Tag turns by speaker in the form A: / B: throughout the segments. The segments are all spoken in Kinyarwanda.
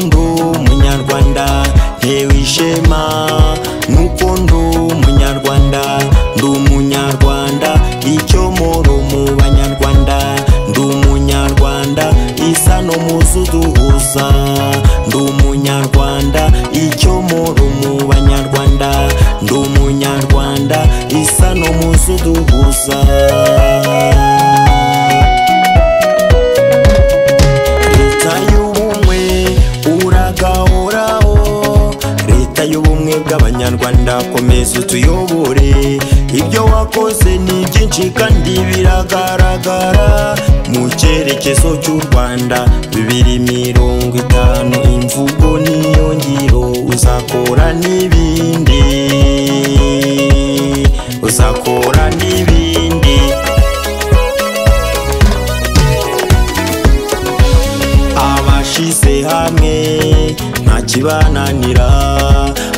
A: Nuko ndi umunyarwanda, ntewe ishema nuko ndi umunyarwanda. Ndi umunyarwanda, icyomoro mu banyarwanda. Ndi umunyarwanda, isano muzuduhuza. Ndi umunyarwanda, icyomoro mu banyarwanda. Ndi umunyarwanda, isano muzuduhuza. Leta y'ubumwe uragahoraho, Leta y'ubumwe bw'abanyarwanda komeza utuyobore. Ibyo wakoze ni byinshi kandi biragaragara mu cyerekezo cy'u Rwanda 2050. Imvugo niyo ngiro, uzakora n'ibindi, uzakora n'ibindi. Abashize hamwe nta kibananira,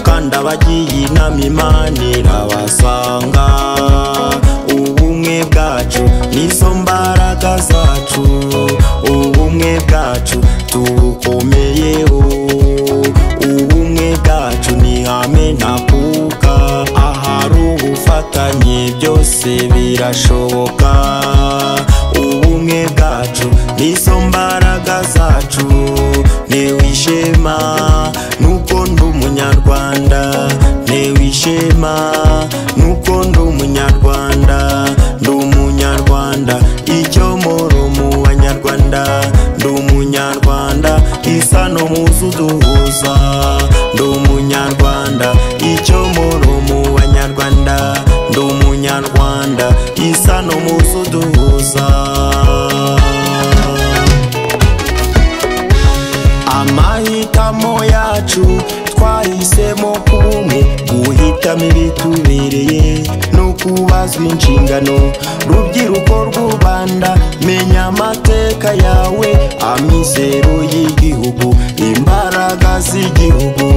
A: kandi abagiye inama Imana irabasanga. Ubumwe bwacu nizo mbaraga zacu, ubumwe bwacu tubukomeyeho. Ubumwe bwacu ni ihame ntakuka, ahari ubufatanye byose birashoboka. Ubumwe bwacu nizo mbaraga zacu, ntewe ishema nuko ndi umunyarwanda. Ntewe ishema nuko ndi umunyarwanda. Ndi umunyarwanda, icyomoro mu banyarwanda. Ndi umunyarwanda, isano muzuduhuza. Ndi umunyarwanda, icyomoro mu banyarwanda. Ndi umunyarwanda, isano muzuduhuza. Amahitamo yacu twahisemo kuba umwe, guhitamo ibitubereye no kubazwa inshingano. Rubyiruko rw'u Rwanda, menya amateka yawe, amizero y'igihugu, imbaraga z'igihugu.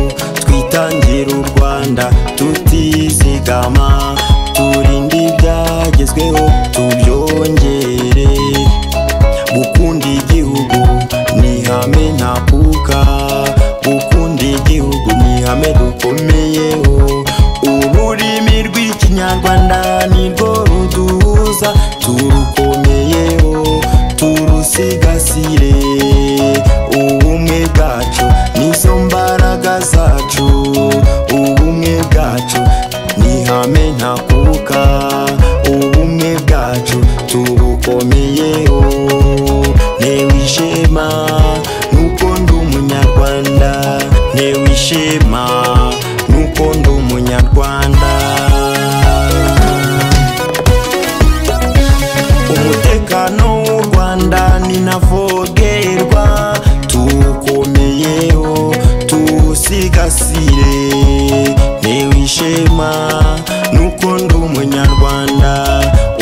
A: Twitangire u Rwanda tutizigama, turinde ibyagezweho tubyongere. Gukunda igihugu ni ihame ntakuka, gukunda igihugu ni ihame dukomeyeho. Ururimi rw'ikinyarwanda nirwo ruduhuza, turukomeyeho turusigasire. Ubumwe bwacu nizo mbaraga zacu, ubumwe bwacu ni ihame ntakuka, ubumwe bwacu tubukomeyeho. Ntewe ishema nuko ndi umunyarwanda, ntewe ishema nuko ndi umunyarwanda. Umutekano w'u Rwanda ni ntavogerwa, tuwukomeyeho tuwusigasire. Ntewe ishema nuko ndi umunyarwanda,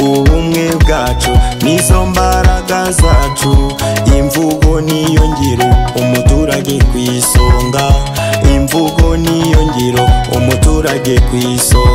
A: ubumwe bwacu nizo mbaraga zacu. Imvugo niyo ngiro, umuturage ku isonga. Imvugo niyo ngiro, umuturage ku isonga.